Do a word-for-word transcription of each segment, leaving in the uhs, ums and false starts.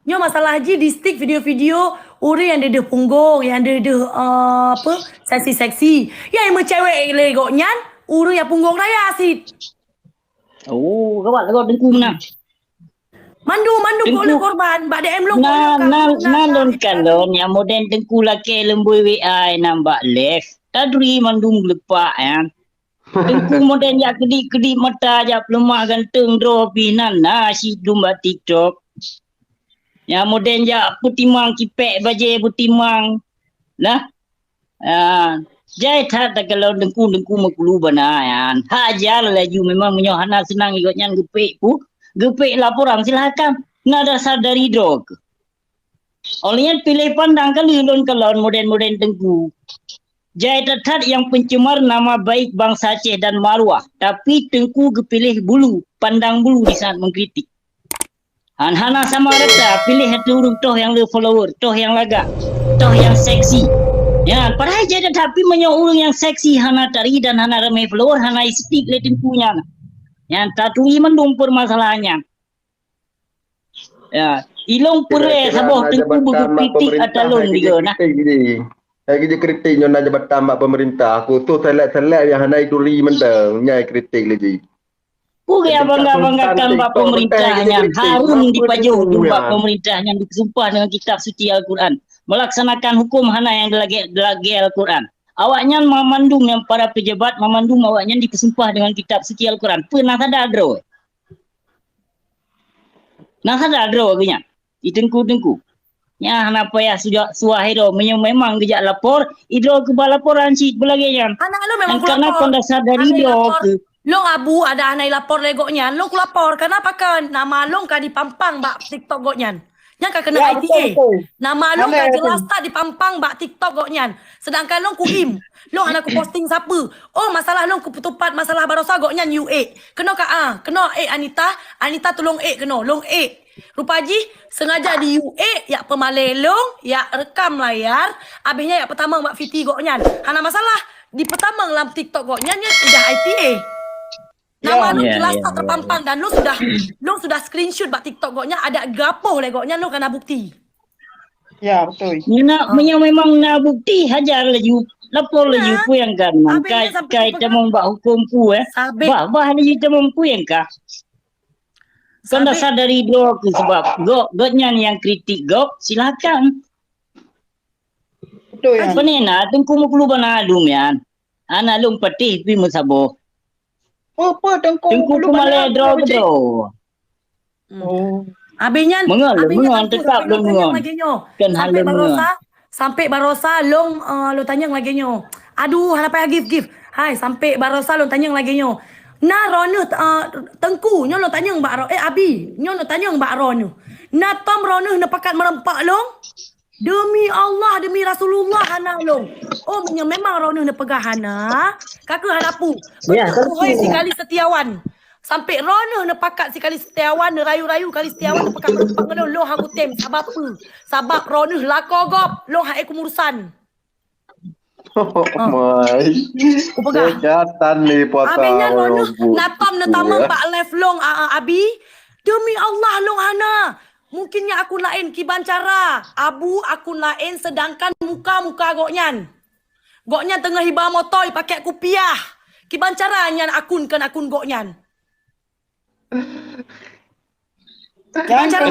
Nyoe masalah jih di stick video-video ureueng nyang deuh-deuh punggong, nyang deuh-deuh, eh, apa, seksi-seksi. Nyang meucewek lé gobnyan, ureueng nyang punggong raya cit. Oh, gawat lagoe Teungku meunan. Mandum, mandum Teungku, kok lheueh korban, bak D M lôn kok na, lheueh na, ka, na na lôn kalon nyang modern Teungku lakée leumboi W A nyang bak live. Taturi mandum geulepak nyan. Teungku modern jak keudip-keudip mata, jak peuleumah ganteng droe pih nan na cit dum bak TikTok. Nyang modern jak peutimang kipek bajée peutimang. Nah. Ah, jai that takalon Teungku, Teungku Meukeulu bana nyan. Hajar laju, memang meunyoe hana seunang gobnyan geupék pu-, geupék laporan, silakan. Na dasar dari droe keuh. Óh lheueh nyan piléh pandang kali lôn kalon modern-modern Teungku. Jai that-that nyang pencemar nama baik bangsa Aceh dan maruah, tapi Teungku geupiléh bulu, pandang bulu di saat mengkritik. Han-, hana sama rata, piléh ateueh ureueng toh nyang le follower, toh nyang lagak, toh nyang seksi. Ya, padahai jai that, tapi meunyoe ureueng nyang seksi hana tari dan hana ramé follower, hana estetik lé Teungku nyan. Nyan taturi mandum permasalahan nyan. Ya, ilong peureulée saboh Teungku beukritik ata lôn digo nah. Hai, keuju kritik nyoe na jabatan bak pemerintah. Khusus seleb-seleb nyang hana ituri mantong, nyai kritik lé jih. Peue nyang bangga-banggakan bak pemerintah nyan, harun dipajoh dum bak pemerintah nyan, dipeusumpah dengan kitab suci Al-Quran. Melaksanakan hukum hana nyang lagée, lagée Al-Quran. Awaknyan mamandum nyang para pejabat, mamandum awaknyan dipeusumpah dengan kitab suci Al-Quran. Peue na sada droe? Na sada droe geuh nyan? Di teungku-teungku. Nyan hana payah suja-, suah idroe. Meunyoe memang geujak lapor, idroe keuba laporan cit beulagée nyan. Anak lôn memang kulapor. Karena kon dasar dari idroe keuh. Lôn Abu ada hana ilapor lé gobnyan, lôn kulapor. Karena pakon nama lôn ka dipampang bak TikTok gobnyan. Nyan ka keuneuk I T A. Nama lôn ka jelas that dipampang bak TikTok gobnyan. Sedangkan lôn kuim. Lôn hana kuposting sapeue. Oh, masalah lôn kupeutupat masalah barosa gobnyan U A. Keunoe ka, ah, keunoe ék Anita, Anita tulông ék keunoe, lôn ék. Rupa jih sengaja di U A, jak peumalée lôn, jak rekam layar, abéh nyan jak peutamong bak fiti gobnyan. Hana masalah, dipeutamong lam TikTok gobnyan nyan udah I T A. Nama lôn jelas that terpampang dan lôn sudah, lôn sudah screenshot bak TikTok gobnyan, adak geupoh lé gobnyan lôn ka na bukti. Ya, betul. Meunyoe memang na bukti, hajar laju, lapor laju peue nyang ka, kai tamong bak huköm peue, eh. Bah, bah laju tamong peue nyang ka. Kon dasar dari droe keuh sebab gob, gobnyan nyang kritik gob, silakan. Betul, ya. Pane na Teungku Meukeulu bana lom nyan. Aneuk lôn patéh pih meusaboh. Peue, peue Teungku Meukeulu bana lom droe? Oh. Abéh nyan, abéh nyan tetap lôn tanyong lagée nyoe. Sampai barosa, sampai barosa lôn, eh, lôn tanyong lagée nyoe. Aduh, hana payah gift-gift. Hai, sampai barosa lôn tanyong lagée nyoe. Na droeneuh, eh, Teungku, nyoe lôn tanyong bak droe, eh, Abi, nyoe lôn tanyong bak droeneuh. Na tom droeneuh neupakat meureumpok lôn? Demi Allah, demi Rasulullah hana lôn. Oh, meunyoe memang droeneuh neupeugah hana, ka keuh hana peue. Beutôi sikali Setiawan. Sampai droeneuh neupakat sikali Setiawan, neurayu-rayu kali Setiawan neupakat meureumpok ngon lôn, lôn hana kutem. Sabab peue? Sabab droeneuh lakoe gob, lôn han ék kumurusan. Mai. Kupeugah. Abéh nyan droeneuh na tom neutamong bak live lôn, a, a, Abi. Demi Allah lôn hana. Mungkin nyan akun laén, kiban cara Abu akun laén sedangkan muka-muka gobnyan. Gobnyan teungoh iba moto, ipakée kupiah. Kiban cara nyan akun kon akun gobnyan. Kiban cara.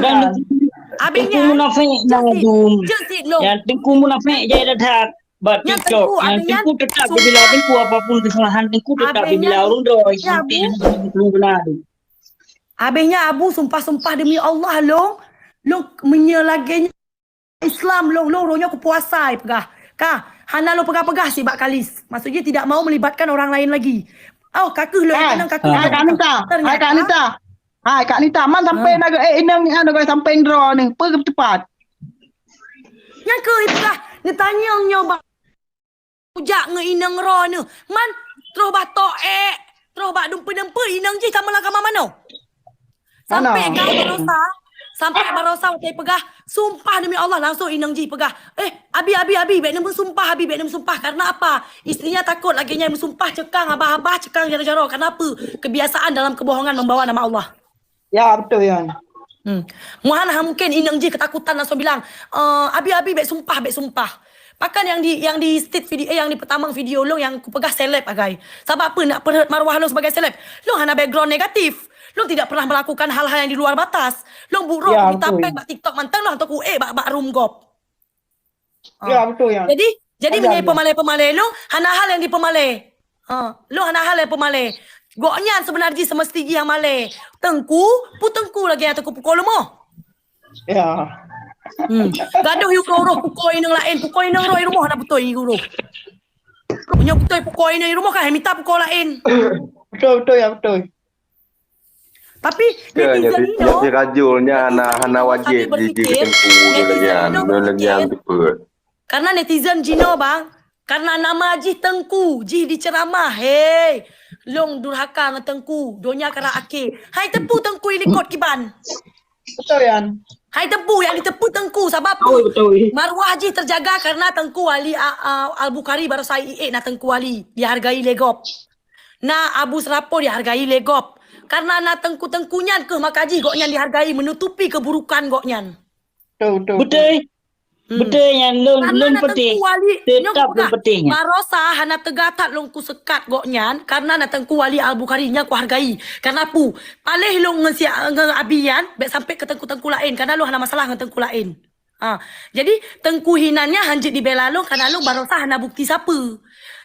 Abéh nyan, Teungku munafék nyan, Dum. Nyan Teungku munafék jai that-that. Bak TikTok, nyan Teungku tetap geubila Teungku, apapun kesalahan Teungku tetap geubila ureueng droe. Abéh nyan Abu sumpah-sumpah demi Allah lôn, lôn meunyoe lagée nyan Islam lôn, lôn uroe nyoe kupuasa, ipeugah. Ka, hana lôn peugah-peugah sibak kalis. Maksud jih tidak mau melibatkan orang lain lagi. Oh, ka keuh lôn, ka keuh lôn. Hai Kak Nita, hai Kak Nita. Hai Kak Nita, man sampai na geuék inong nyan, na geuék sampai droe nyoe. Peue tepat? Nyan keuh ipeugah, neutanyong nyoe bak Ujak ngon inong droeneuh. Man, troh bak toh ék, troh bak dumpeue-dumpeue inong jih sama lagam manoe. Sampai ka barosa, sampai barosa watée peugah, sumpah demi Allah, langsung inong jih peugah, "Eh, Abi, Abi, Abi, bék neumeusumpah, Abi, bék neumeusumpah." Karena apa? Istrinya takot lagée nyan meusumpah cekang abah-abah, cekang jaroe-jaroe. Kenapa? Kebiasaan dalam kebohongan membawa nama Allah. Ya, betul, ya. Hmm. Muhan ha mungken inong jih ketakutan langsung bilang, "Eh, abi, abi, bèk sumpah, bèk sumpah." Pakon nyang di, nyang di state video, eh, nyang di peutamong video lôn nyang kupeugah seleb agai. Sabab peue nak peureut maruah lôn sebagai seleb? Lôn hana background negatif. Lôn tidak pernah melakukan hal-hal yang di luar batas. Lôn buet rôh, ya, mita betul, pèng bak TikTok mantong lôn hantom ku ék bak, bak room gob. Ya, ah, betul, ya. Jadi, jadi ada, meunyoe ada peumalèe-peumalèe lôn, hana hal nyang dipeumalèe. Ha, lôn hana hal nyang peumalèe. Gobnyan seubeuna jih seumeusti jih nyang malèe. Teungku, peue teungku lagèe nyang teungku pukul leumoh? Ya. Hmm. Gadoh yue uroe-uroe pukul inong laén, pukul inong roh i rumoh hana beutôi yue uroe. Meunyoe beutôi pukul inong i rumoh kan, hai mita pukul laén. Betul, betul, ya, betul. Tapi netizen nyoe, netizen nyoe hana, hana wajéb jih, jih teungku lagèe nyan, lagèe nyan teupeu. Karena netizen jinoe bang, karena nama jih teungku, jih diceramah, hei, lôn durhaka ngon teungku, donya karap akhé. Hai teupeu teungku ilikot kiban. Betul, Yan. Hai teupeu nyang diteupeu teungku, sabab maruah jih terjaga karena teungku Wali, a, a, Al-Bukhari barosa i ék na teungku Wali, dihargai lé gob. Na Abu Serapo dihargai lé gob. Karena na teungku-teungku nyan keuh maka jih gobnyan dihargai menutupi keburukan gobnyan. Betul, betul, betul. Beutôi. Hmm. Beutôi nyan, lôn, lôn peutéh. Tetap lôn peutéh nyan. Barosa hana teuga that lôn kusekat gobnyan, karena na teungku Wali Al-Bukhari nyan kuhargai. Karena peue? Paléh lôn ngon si, ngon Abi nyan, bèk sampai keu teungku-teungku laén, karena lôn hana masalah ngon teungku laén. Ha, jadi teungku hinan nyan hanjeuet dibela lôn, karena lôn barosa hana bukti sapeue.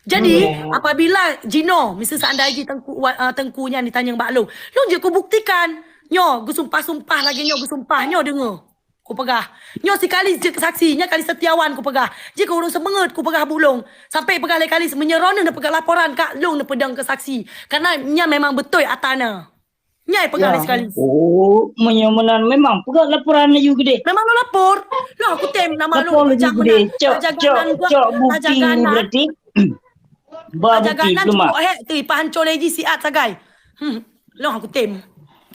Jadi, apabila jinoe, miseu seandai jih teungku, eh, teungku nyan ditanyong bak lôn, lôn jeuet kubuktikan. Nyoe, geusumpah-sumpah lagèe nyoe, geusumpah nyoe deungoe. Kupeugah, nyoe si Kalis jeuet keu saksi, nyan Kalis Setiawan kupeugah. Jih keu ureueng seumeungeut kupeugah bak lôn. Sampai peugah lé Kalis, meunyoe droeneuh neupeugah laporan ka lôn neupeudong keu saksi. Karena nyan memang beutôi ata na. Nyan peugah lé si Kalis. Oh, meunyoe meunan memang peugah laporan laju keudéh. Memang lôn lapor. Lôn aku tem nama lôn pajak meunan. Cok, cok, cok bukti berarti. Ba bukti, pajaganan cukôp hék teuh, ipahanco lé jih siat sagai. Hmm, lôn aku tem.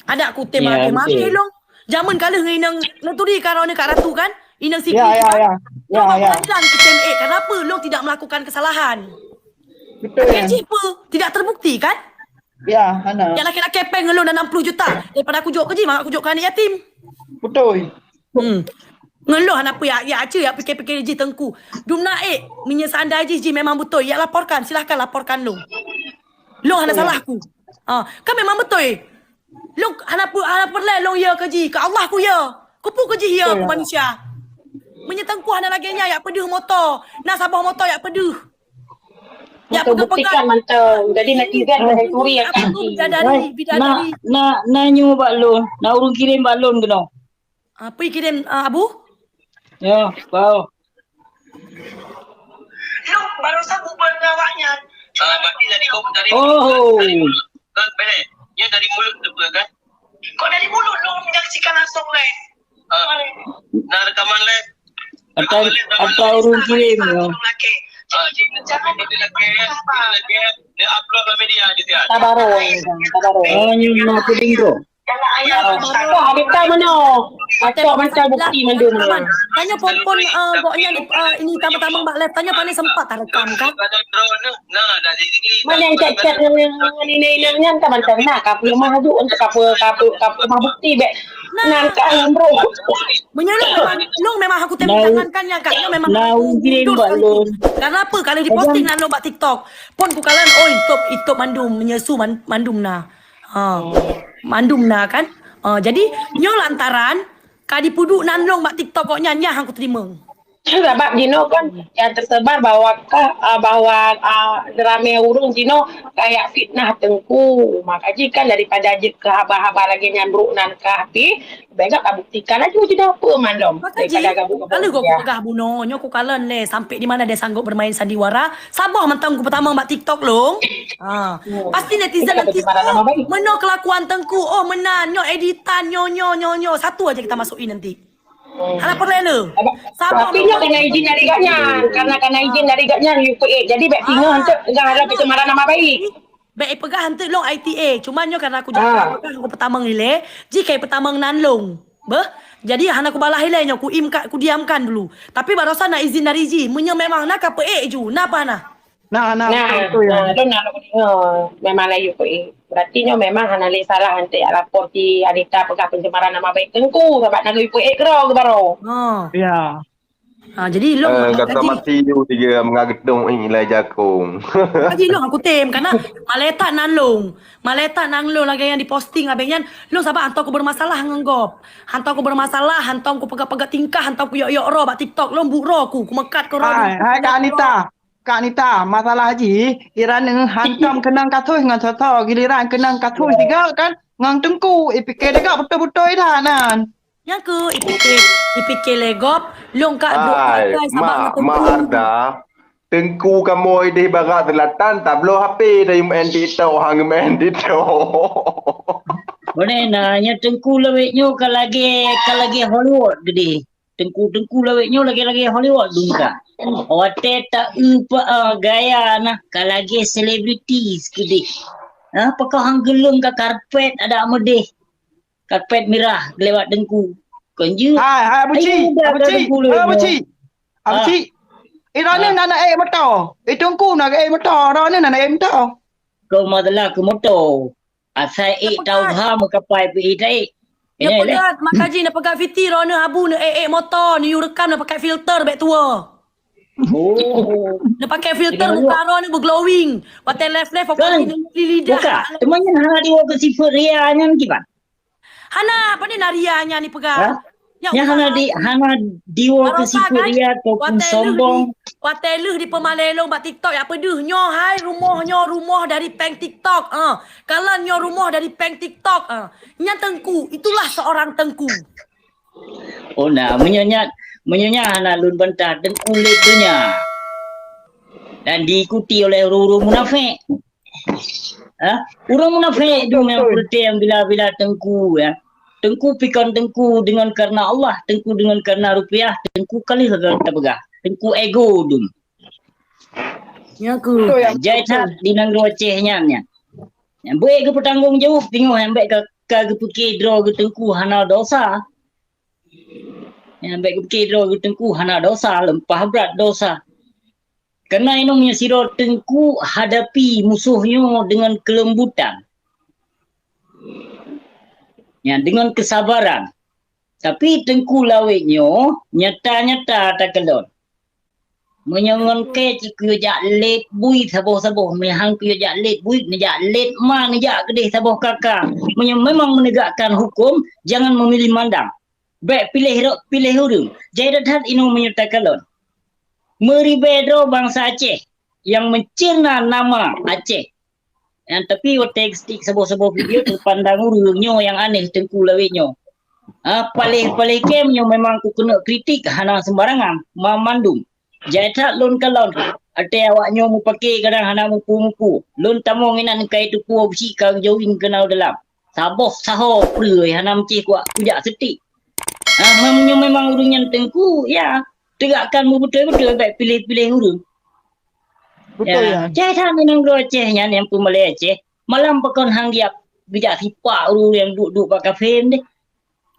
Adak aku tem habéh-habéh lôn. Jameun ka lheueh ngon inong neuturi ka droeneuh Kak Ratu kan? Inong Siti kan? Ya, ya, ya. Lôn pengadilan kutem ék. Kenapa lôn tidak melakukan kesalahan? Betul. Kan jih peue? Tidak terbukti kan? Ya, hana. Nyang lakèe-lakèe péng ngon lôn dah enam puluh juta. Daripada kujok keu jih, maka kujok keu aneuk yatim. Betul. Hmm. Ngon lôn hana peue, ya, ya, acu, ya, pikir-pikir jih teungku. Dumna ék, meunyoe seandai jih, jih memang beutôi, ya, laporkan, silahkan laporkan lôn. Lôn hana salah ku. Ah, kan memang beutôi. Lôn hana pu-, hana peureulèe lôn ya keu jih, keu Allah ku ya. Keu peue keu jih ya, keu manusia. Meunyoe teungku hana lagèe nyan, ya peudeuh moto. Na saboh moto ya peudeuh. Ya, moto peugah-peugah. Buktikan mantong. Jadi netizen ada curi ya, apa tu, bidadari, bidadari. Na, na, na nyoe bak lôn, na ureueng kirém bak lôn keunoe. Ah, peue kirém, ah, Abu? Ya, bau. Lôn barosa bubuet ngon awaknyan. Ah, berarti tadi kau dari mulut, dari mulut. Kan, Beh? Dia dari mulut tu, kan? Kok dari mulut lôn menyaksikan langsung, Beh? Ah, na rekaman, Beh. Atau, atau ureueng kirém, ya. Ah, jangan dia lagi, dia lagi, dia upload ke media, dia. Tabarok, tabarok. Oh, nyoe na kuding tu. Wah, adita meunoe. Atok mantong bukti mandum. Tanyoe phon-phon, eh, gobnyan, eh, ini tamong-tamong bak live. Tanyoe pane sempat tarekam kan? Mana yang chat-chat ngon, ngon inong-inong nyan ka mantong na, ka peue mah aju untuk ka peue, ka peue, ka peue mah bukti bèk. Nah. Nan ka bro. Meunyoe lôn memang, lôn memang aku tem tangan kan nyan, Kak. Lôn memang aku endorse kan. Karena apa? Kalau diposting nan lôn bak TikTok, phon kukalon, oh, itop, itop mandum, meunyoe su man-, mandum na. Ha, mandum na kan? Ha, jadi nyoe lantaran ka dipeuduek nan lôn bak TikTok gobnyan, nyan hana kuteurimong. Sabab jinoe kan yang tersebar bahwa ka, ah, bahwa, ah, ramé ureueng jinoe kayak fitnah teungku. Maka jih kan daripada jeuet keu haba-haba lagèe nyan brok nan ka api, Bèk gak kabuktikan laju jinoe peue mandum. Maka jih, daripada gabuek-gabuek kalau gok peugah bunoe, nyoe kukalon lé sampai di mana dia sanggup bermain sandiwara. Saboh mantong kupeutamong bak TikTok lôn. Ha. Pasti netizen nanti, "Oh, meunoe kelakuan teungku, oh, meunan, nyoe editan, nyoe, nyoe, nyoe, nyoe." Satu aja kita masukin nanti. Hana peureulèe lé. Saboh. Tapi nyoe kana izin dari gobnyan, karena kana izin dari gobnyan, you peuék. Jadi bèk singoh untuk peugah ada pencemaran nama baik. Bèk ipeugah eunteuk lôn I T A. Cuma nyoe karena aku jak peugah, aku peutamong ilèe, jih ka ipeutamong nan lôn. Beuh? Jadi hana kubalah ilèe nyoe, kuimka-, kudiamkan dulu. Tapi barosa na izin dari jih. Meunyoe memang na ka peuék ju, na apa na? Nah, nah, nah, betul, betul, ya. Nah, lôn na lôn deungoe memang laju peuék. Berarti nyoe memang hana lé salah, eunteuk jak lapor si Anita peugah pencemaran nama baik Teungku, sabab na geupeuék keudroe geubaroe. Oh. Ya. Ha, jadi lôn Eh, gata mati ju tiga mengagetung ilai jakong. Jadi lôn aku tem, karena malaikat nan lôn. Malaikat nan lôn lagèe nyang diposting abéh nyan, lôn sabab hantom ku bermasalah ngon gob. Hantom ku bermasalah, hantom ku peugah-peugah tingkah, hantom ku yok-yok roh bak TikTok, lôn buet roh ku, ku meukat ku roh. Hai, hai Kak Anita. Kak Nita, masalah jih, Irane hantom keunong kasus ngon soe-soe, giliran keunong kasus juga kan ngon Teungku, ipike juga beutôi-beutôi that nan. Nyang keu ipike, ipike lé gob, lôn ka duek Hai, pakai sabab mak, ngon mak Teungku. Arda, Teungku kamoe ideh barat selatan, tabloe H P dari main TikTok, hang main TikTok. Boleh na, nyoe Teungku lawét nyoe ka lagèe, ka lagèe Hollywood geudeh. Teungku-teungku lawét nyoe lagèe-lagèe Hollywood dum ka. Watèe ta-eu pa, eh, gaya na ka lagèe selebriti sikeudeh. Ha, pakon han geuleueng ka karpet adak meudeh. Karpet mirah geulewat Teungku. Kon jeuet. Hai, hai, Abu Cik, Abu Cik, Abu Cik. Abu Cik. Irane na na ék moto. Teungku na ék moto, irane na na ék moto. Keu masalah keu moto. Asai ék tau ha meukapai pih ék taék. Nyoe peugah, maka jih na peugah Fiti, roh neuh abu, neu ék-ék moto, neu yue rekam, neu pakai filter bèk tuwoe. Oh. Neu pakai filter muka roh neu berglowing. Watèe live-live fokus neu lili lidah. Buka. Teuma nyan hana diwoe keu sifeuet ria nyan kiban? Hana, apa ni na ria nyan dipeugah? Nyan hana di, hana diwoe keu sifeuet ria ataupun sombong. Watèe lheuh dipeumalèe lôn bak TikTok, ya peudeuh. Nyoe hai rumoh, nyoe rumoh dari prank TikTok. Ah, kalon nyoe rumoh dari prank TikTok. Ah, nyan Teungku, itulah seorang Teungku. Oh na, meunyoe nyan, meunyoe nyan hana lôn bantah, Teungku lé donya. Dan diikuti oleh ureueng-ureueng munafék. Ha? Ureueng munafék dum nyang peureutém bila-bila Teungku, ya. Teungku pikon Teungku dengan karena Allah, Teungku dengan karena rupiah, Teungku ka lheueh tapeugah. Teungku ego dum. Nyan keuh. Jai that di nanggroe Aceh nyan, nyan. Nyang beuék geupeutanggong jaweueb teungoh nyang bèk ka, ka geupeuke droe geuteungku hana dosa. Nyang bèk geupeuke droe geuteungku hana dosa, leumpah brat dosa. Karena inong nyoe sidroe teungku hadapi musoh nyoe deungon keulembutan. Nyan deungon keusabaran. Tapi teungku lawét nyoe nyata-nyata takalon. Meunyoe ngon kèe cit kuyue jak lét buet saboh-saboh, meuhang kuyue jak lét buet, neujak lét ma, neujak keudeh saboh kaka. Meunyoe memang menegakkan huköm, jangan memilih mandang. Bèk piléh rot, piléh ureueng. Jai that-that inong meunyoe takalon. Meuribèe droe bansa Aceh nyang meuceurna nama Aceh. Nyan, tapi watèe geuseutik saboh-saboh video teupandang ureueng nyoe nyang aneh teungku lawét nyoe. Ha, paléh-paléh kèe nyoe memang kukeuneuk kritik hana seumbarangan, ma-, mandum. Jai that lôn kalon, watèe awak nyoe mupake kadang hana mupu-mupu. Lôn tamong inan kai tupu beusi ka join keunoe dalam. Saboh saho peue hana meucéh kuat kujak seutik. Ha, meunyoe memang ureueng nyan teungku, ya, tegakkan meubeutôi-beutôi, bèk piléh-piléh ureueng. Betul, ya. Jai that nanggroe Aceh nyan nyang peumalèe Aceh. Malam pakon hang geujak, geujak sipak ureueng nyang duek-duek bak kafe deh.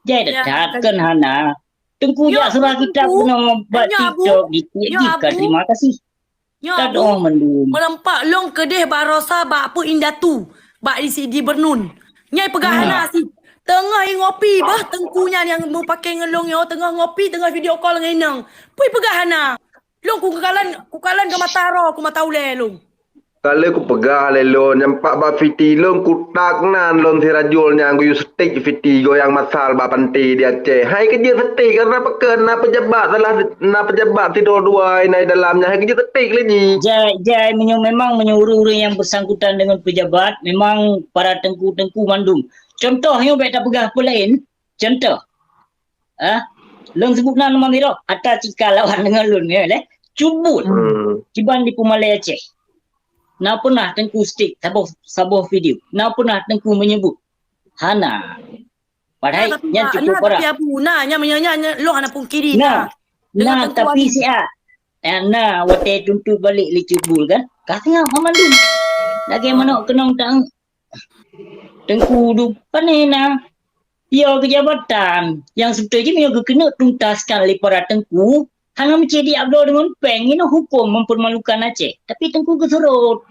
Jai that kon hana. Teungku jak surah kitab keunoe bak TikTok, ditiek jih ka terima kasih. Nyoe Abu, meureumpok lôn keudeh barosa bak Abu Indatu, bak di si di Bernun. Nyai peugah hana sit. Teungoh i ngopi beuh teungku nyan nyang mupake ngon lôn nyoe, teungoh ngopi, teungoh video call ngon inong. Pui peugah hana. Lôn kukalon, kukalon keu mata roh, keu mata ulèe lôn. Ka lheueh kupeugah lé lôn, nyang pat bak Fiti lôn kutak nan lôn sirajul nyang geuyue seutik Fiti goyang masal bak panti di Aceh. Hai keujeuet seutik, karena pakon na peujabat salah, na peujabat sidroe dua inan dalam nyan, hai keujeuet seutik lé jih. Jai, jai, meunyoe memang meunyoe ureueng-ureueng nyang beusangkutan deungon peujabat, memang para teungku-teungku mandum. Contoh nyoe bèk tapeugah peue laén, contoh. Ah, lôn seubut nan mandum, ata cika lawan deungon lôn, ya, lé. Cut Buet. Kiban di peumalèe Aceh. Na peunah teungku seutik saboh, saboh video. Na peunah teungku meunyeubut. Hana. Padahai nyan cukup parah. Tapi Abu, na, nyan meunyoe nyan, nyan lôn hana pungkiri na. Na, tapi siat. Eh, na, watèe tuntut balek lé Cut Buet kan. Ka singoh mandum. Lagèe manok keunong tang. Teungku dum, pane na. Yo kejabatan yang sebetulnya jih meunyoe geukeuneuk tuntaskan lé para teungku, Hana meucéh di abloe deungon péng, inoe huköm mempermalukan Aceh. Tapi Teungku geusurot.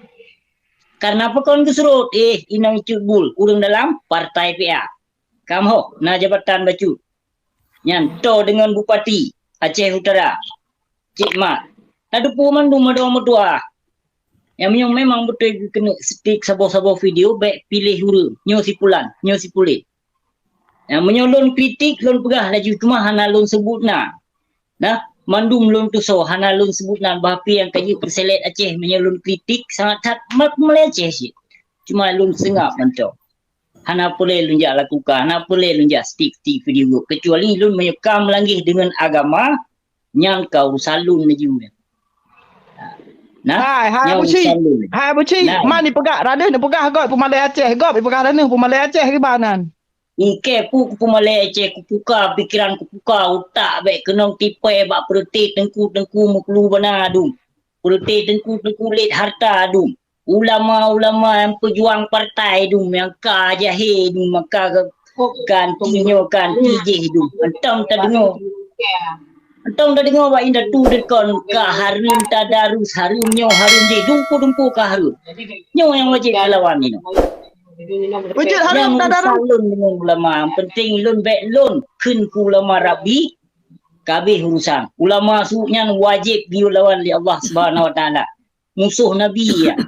Karena pakon geusurot? Eh, inong cut bul, ureuëng dalam partai P A. Kam ho, na jabatan bacut. Nyan to deungon Bupati Aceh Utara, Cik Mat. Tadeupu mandum adoe meutuah. Nyang meunyoe memang beutôi geukeuneuk setik saboh-saboh video, bék piléh ureuëng, nyoe si pulan, nyoe si pulan. Nyang meunyoe lôn kritik, lôn peugah laju, cuma hana lôn seubut na. Nah, mandum lôn tusoe, hana lôn seubut na, bah pih nyang ka jeuet peuseulét Aceh, meunyoe lôn kritik sangat that mat mulai Aceh cit. Cuma lôn seungab mantong. Hana peureulée lôn jak lakukan, hana peureulée lôn jak setik-setik video, kecuali lôn meunyoe ka meulanggeh deungon agama, nyan ka urusan lôn laju. Nah, hai, hai nyan Abu Cik, urusan lôn. Hai Abu Cik, nah, man dipeugah, radoh dipeugah gob peumalée Aceh, gob dipeugah radoh peumalée Aceh kiban nan. Ingke pu kupeumalée Aceh, kupuka pikeran, kupuka utak, bék keunong tipée bak peureuté teungku-teungku meuklu bana dum. Peureuté teungku-teungku lét harta dum. Ulama-ulama nyang peujuang partai dum, nyang ka jahé dum, maka ganti nyoe ganti jih dum. Mantong tadeungoe. Mantong tadeungoe bak indatu deukon ka hareuem tadarus, hareuem nyoe, hareuem jih, dumpu-dumpu ka hareuem. Nyoe nyang wajéb talawan inoe. Wajéb hareuem tadarus. Nyang urusan lôn deungon ulama, nyang penting lôn bék lôn kheun keu ulama Rabbi, ka habéh urusan. Ulama su nyan wajéb geulawan lé Allah Subhanahu Wa Taala. Musoh Nabi nyan.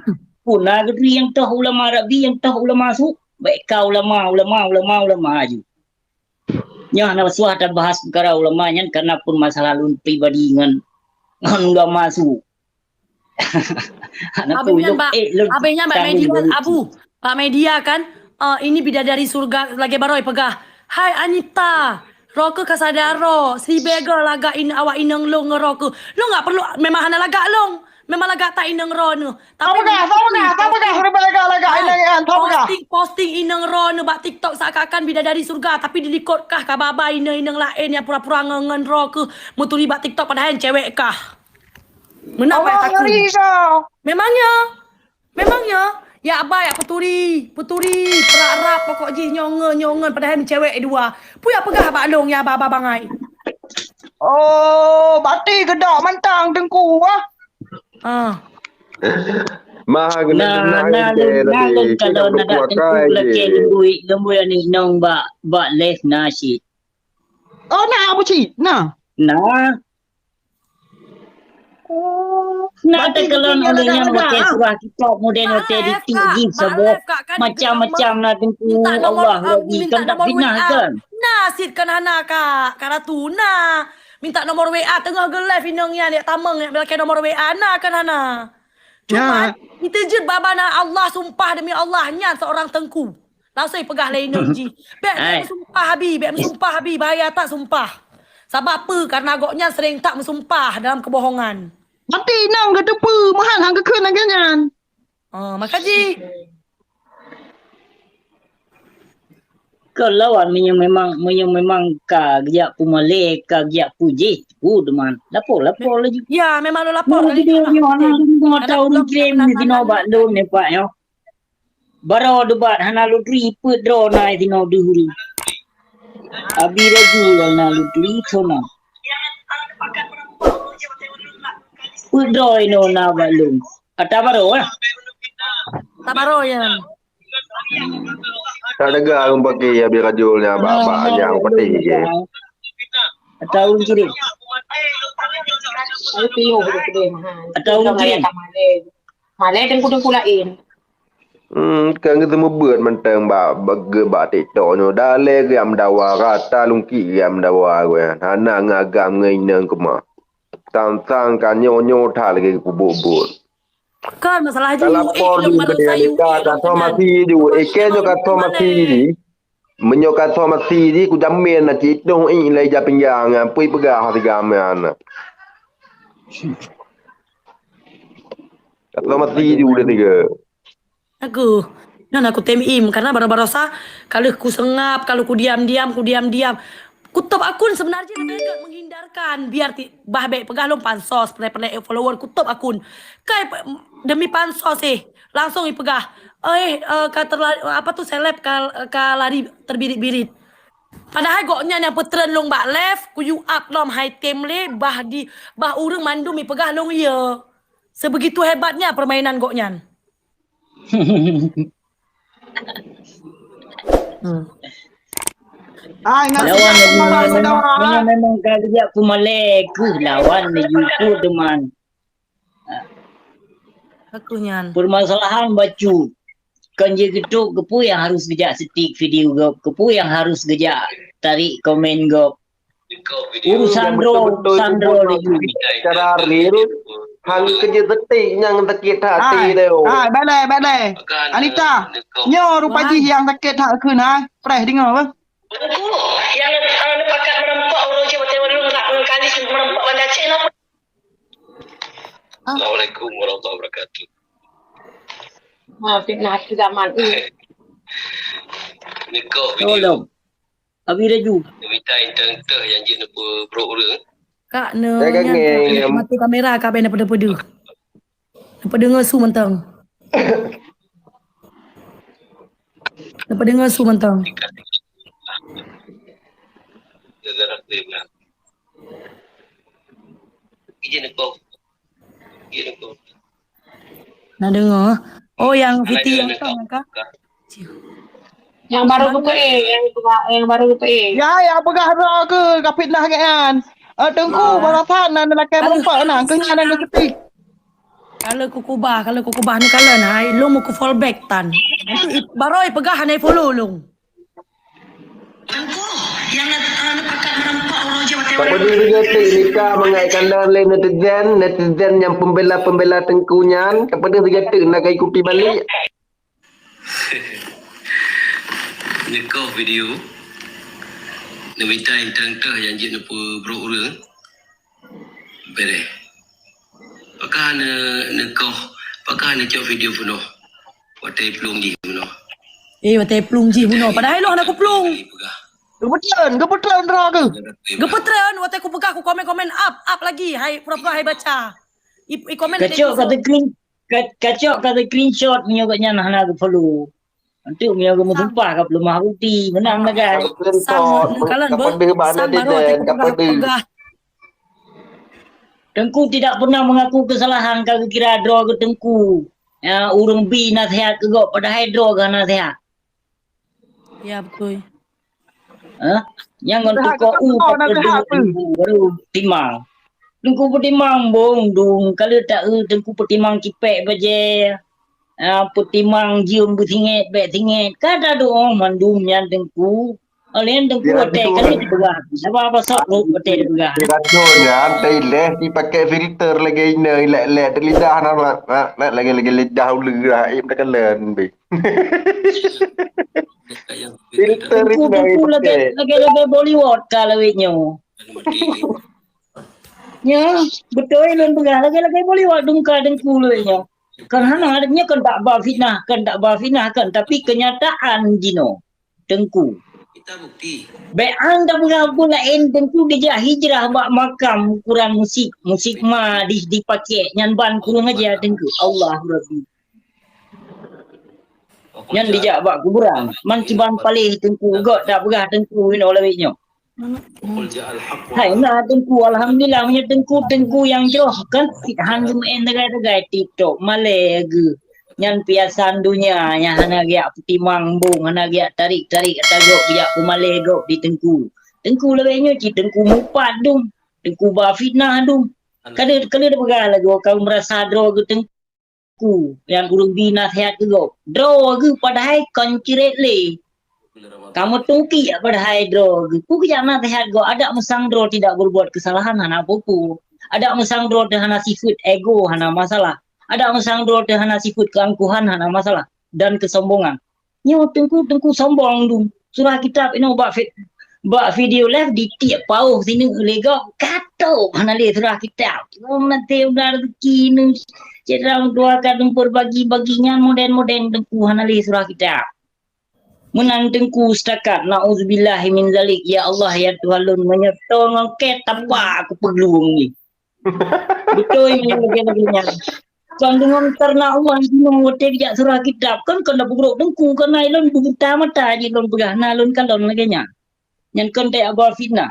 Pun na geuturi nyang toh ulama Rabbi, nyang toh ulama su, bék ka ulama, ulama, ulama, ulama aju. Nyoe hana suah tabahas peukara ulama nyan karena pun masalah lôn pribadi ngon, ngon ulama su. Hana Abéh nyan, bak, eh, lôn abéh nyan bak media, Abu. Bak media kan, eh, ini bidadari surga lagée baroe peugah, "Hai Anita, roh keuh ka sadar roh, sibée goe lagak in-, awak inong lôn ngon roh keuh." Lôn nggak perlu, memang hana lagak lôn. Memang lagak that inong roh neuh. Tapi tapeugah, tapeugah, tapeugah, hana lagak-lagak inong nyan, tapeugah. Posting, posting inong roh neuh bak TikTok seakan-akan bidadari surga, tapi dilikot kah ka ba-ba inong-inong laén nyang pura-pura ngon, ngon roh keuh meuturi bak TikTok padahai cewek kah. Meunan Allah ngeri kah. Memangnya. Memangnya. Ya abai, ya peuturi, peuturi, peurap-rap pokok jih nyongen, nyongen padahai cewek dua. Peue ya peugah bak lôn ya ba-ba bangai. Oh, bati geudok mantong teungku ah. Ah. Maha geuna na, na, na lôn, na lôn kalau na dak teungku lakée lembui, lembui aneuk nong bak, bak live na cit. Oh, na Abu Cik, na. Na. Oh, na teukeulon oleh nyan watée surah kitab model watée ditik jih saboh macam-macam na teungku Allah lagi kan tak fitnah kan. Na cit kan hana Kak, Kak Ratu na. Minta nomor W A teungoh geu-live inong nyan, yak tamong yak lakée nomor W A na kan hana. Cuma diteujeuet babana Allah, sumpah demi Allah nyan seorang teungku. Langsung peugah lé inong jih. Bék, bék meusumpah abi, bék meusumpah abi, bahaya that sumpah. Sabab peue? Karena gobnyan sering that meusumpah dalam kebohongan. Nanti inong geuteupeue meuhan han geukheun lagée nyan. Oh, maka jih. Keu lawan meunyoe memang, meunyoe memang ka geujak peumalée, ka geujak peujih, uh, deman. Lapor, lapor laju. Ya, memang lo lapor. Nyoe hana deungoe tahu kirim di sinoe bak lôn nyoe Pak nyoe. Baroe debat hana lôn turi peuet droe na sinoe dihuri. Abi laju hana lôn turi sona. Peuet droe inoe na bak lôn. Ata baroe lah. Ata baroe ya. Tak dega ureuëng pakai habis rajol nya bak, bak nyang putih je. Ata ureuëng kiri. Ata ureuëng kiri. Malée dan kuda-kuda lain. Hmm, kan kita meubeut mantong bak, bak, bak TikTok nyoe. Daleh geuyam dawa, rata lungki geuyam dawa gue. Hana ngagam ngai nang kema. Tang-tang kan nyoe-nyoe that lagi kubuk-buk. Kan masalah jih. Ka lapor di Amerika, ka somasi ju. Iké nyoe ka somasi ji. Meunyoe ka somasi ji, kujamin na cit dong i lai ja pinjang nyan, pui peugah siga meunan. Ka somasi ju lé tiga. Aku. Nyan aku tem im, karena baroe-baroe sa, ka lheueh kuseungap, ka lheueh kudiam-diam, kudiam-diam. Kutop akun sebenarnya lebih ke menghindarkan, biar ti-, bah bék peugah lom pansos, peureulée-peureulée follower, kutop akun. Kai pe-, demi pansos eh, langsung ipeugah, "Eh, eh, ka terla-, apa tu, seleb ka, ka lari terbirit-birit." Padahai gobnyan nyang peutren lôn bak live, kuyue up lom hai tem lé, bah di, bah ureuëng mandum ipeugah lôn ye. Sebegitu hebatnya permainan gobnyan. Hmm. Hai, nasi Lawan lagi, memang, memang ka geujak peumalée keuh lawan laju tu teman. Aku nyan. Permasalahan bacut. Kon jeuet geutôk, keupeue nyang harus geujak stick video gob, keupeue nyang harus geujak tarik komen gob. Urusan droe, urusan droe laju. Cara real, hang keujeuet stick nyang sakét hati. Hai, hai, balai, balai. Anita, nyoe rupa jih nyang sakét hati kheun, hai. Preh deungoe, bang. Teungku, nyang, eh, neupakat meureumpok uroe jih watèe lôn rap ngon Khalis meureumpok Banda Aceh, napa? Assalamualaikum warahmatullahi wabarakatuh. Ha, fitnah akhir zaman. Neukoh video. Tolong. Abi laju. Neumita intern teuh nyang jeuet neupeubrok ureueng. Kak, ne, nyan, Kak, mati kamera, Kak, bèk neupeudeuh-peudeuh. Neupeudeuh su mantong. Neupeudeuh su mantong. Ijin ko. Ijin ko. Na deungoe. Oh, nyang Fiti nyang tong, Kak? Nyang baru geupeuék, nyang, nyang baru geupeuék. Ya, nyang peugah droe keuh, ka fitnah nyan. Eh, Teungku, balasan na lakèe meureumpok na, keu nyan na sepi. Kalau kukubah, kalau kukubah ni kalau na, hai, lôn meuku follow back tan. Nanti i-, baroe peugah hana follow lôn. Teungku, nyang na, eh, neupakat meureumpok uroe jih watèe. Tak peduli juga tik, Nika mengai kandang lé netizen, netizen nyang pembela-pembela Teungku nyan, tak peduli juga tik, nak ikuti balik. Neukoh video. Neumita intern teuh nyang jeuet neupeubrok ureueng. Bereh. Pakon ne-, neukoh, pakon neucok video peunoh. Watèe plueng jih peunoh. Eh, watèe plueng jih peunoh. Padahai lôn hana kuplueng. Geupeutrön, geupeutrön droe keuh. Geupeutrön, watèe kupeugah, kukomen-komen, up, up lagi. Hai, pura-pura hai baca. I, i komen ada. Kacok, kata green. Ka-, kacok ka screenshot meunyoe gobnyan hana geufollow. Enteuk meunyoe geumeusumpah ka peuleumah ruti, meunan lagèe. Sam, neukalon beuh, sam baru watèe kupeugah, peugah. Teungku tidak pernah mengaku kesalahan, ka geukira droe keu Teungku. Ya, ureueng bi naseuhat keu gob, padahai droe geuh naseuhat. Ya, beutôi. Hah? Nyang ngon tukoe u pakai duit baru timang. Teungku peutimang bong dung, ka lheueh ta-eu Teungku peutimang cipèk bajèe. Ah, peutimang jeuem beusingèt bèk singèt. Ka tadoe mandum nyan Teungku. Oleh Teungku watèe ka lheueh peugah. Saba basok rot watèe peugah. Rajo nyan teuilèh dipakai filter lagèe inong lek-lek lidah na, na, na, lagèe-lagèe lidah uleue lah, im takalon be. Filter itu yang dipakai. Lagèe-lagèe Bollywood ka lawét nyoe. Ya, beutôi lôn peugah lagèe-lagèe Bollywood dungka Teungku lawét nyoe. Kan hana, nyoe kan tak ba fitnah, kan tak ba fitnah kan, tapi kenyataan jinoe Teungku. Bèk an tapeugah peue laén Teungku geujak hijrah bak makam ukuran musik, musik ma di, dipakék nyan ban kureueng aja Teungku. Allahu Rabbi. Nyan dijak bak kuburan. Man kiban paléh Teungku, göt tapeugah Teungku inoe lawét nyoe. Hai na Teungku, alhamdulillah meunyoe Teungku, Teungku nyang jroh kan cit han geumeu'en sagai-sagai TikTok malèe geuh. Nyan piasan donya nyang hana geujak peutimang bong, hana geujak tarék-tarék ata gob geujak peumalèe gob di Teungku. Teungku lawét nyoe cit Teungku mupat dum, Teungku ba fitnah dum. Ka lheueh, ka lheueh tapeugah lagèe ka meurasa droe geuh Teungku. Ku, nyang ureueng bi naseuhat keu gob. Droe geuh padahai kon cirét lé. Ka meutungki padahai droe geuh. Ku geujak naseuhat gob, adak meusang droe tidak berbuat kesalahan hana peue-peue. Adak meusang droe teuh hana sifeuet ego hana masalah. Adak meusang droe teuh hana sifeuet keuangkuhan hana masalah dan keusombongan. Nyoe Teungku, Teungku sombong dum. Surah kitab inoe bak vi-, bak video live ditiek paoh sineuk lé gob, ka tôb hana lé surah kitab. Wong nanti udah rezeki nu, cit ram dua kadang berbagi-bagi nyan modern-modern Teungku hana lé surah kitab. Meunan Teungku setakat, nauzubillahi min zalik, ya Allah, ya Tuhan lôn, meunyoe toe ngon kèe tapa aku peuglueng ni. Beutôi meunyoe lagèe-lagèe nyan. Kon deungon kareuna Allah jinoe watèe geujak surah kitab, kan kon na beubrok Teungku, kan na ilôn buta mata jih lôn peugah, na lôn kalon lagèe nyan. Nyan kon teuabor fitnah.